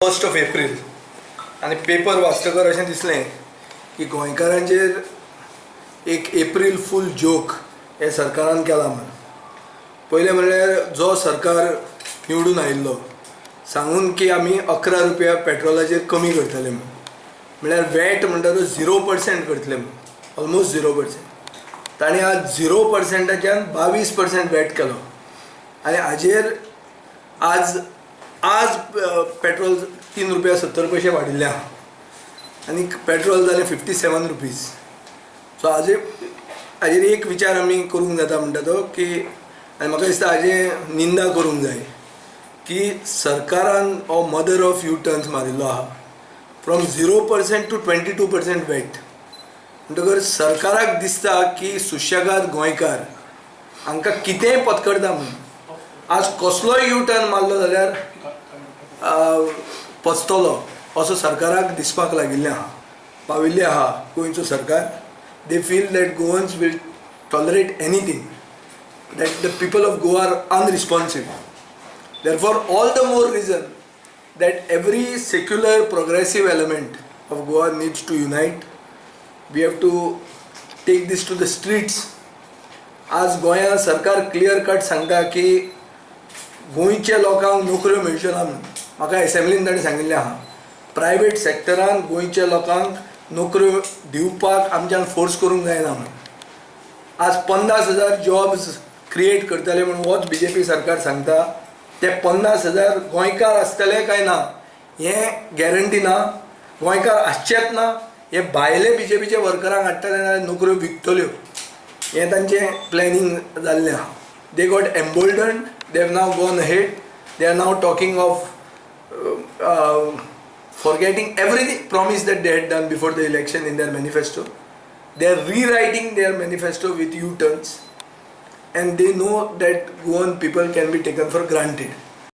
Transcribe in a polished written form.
First of April आनी paper वाचतकर अशें दिसलें की गोंयकारांचेर एक एप्रील फूल जोक हें सरकारान केलां म्हूण. पयलें म्हणल्यार जो सरकार निवडून आयिल्लो सांगून की आमी 11 रुपया पेट्रोलाचेर कमी करतले म्हूण, म्हळ्यार वॅट म्हणटा तो 0% करतले म्हूण, ऑलमोस्ट 0%. ताणें आज 0%च्यान 22% वॅट केलो आनी हाजेर आज आज पेट्रोल 3 रुपया 70 पयशे वाडिल्ले आहा आनी पेट्रोल जालें 57 रुपीज. सो हाजेर एक विचार आमी करूंक जाता म्हणटा तो की, आनी म्हाका दिसता हाजें निंदा करूंक जाय की सरकारान हो मदर ऑफ यू टर्न्स मारिल्लो आहा from 0% to 22% VAT. म्हणटकर सरकाराक दिसता की सुशेगाद गोंयकार हांकां कितेंय पत्करता म्हूण. आज कसलोय यू टर्न मारलो जाल्यार पचतलो असो सरकाराक दिसपाक लागिल्लें आहा, पाविल्लें आहा गोंयचो सरकार. They feel that Goans will tolerate anything, that the people of Goa are unresponsive. Therefore, all the more reason that every secular progressive element of Goa needs to unite. We have to take this to the streets. आज गोंयांत सरकार clear cut सांगता की गोंयच्या लोकांक नोकऱ्यो मेळच्यो ना म्हणून. म्हाका एसेंब्लीन ताणें सांगिल्लें आहा, प्रायवेट सेक्टरान गोंयच्या लोकांक नोकऱ्यो दिवपाक आमच्यान फोर्स करूंक जायना म्हणून. आज 50,000 जॉब्स क्रिएट करतले म्हणून होच बीजेपी सरकार सांगता. ते 50,000 गोंयकार आसतले काय ना हें गॅरंटी ना. गोंयकार आसचेच ना. हे भायले बीजेपीचे वर्करांक हाडटले नाल्यार नोकऱ्यो विकतल्यो, हें तांचें प्लॅनिंग जाल्लें आहा. They got emboldened. They have now gone ahead. They are now talking of forgetting every promise that they had done before the election in their manifesto. They are rewriting their manifesto with U turns and they know that Goan people can be taken for granted.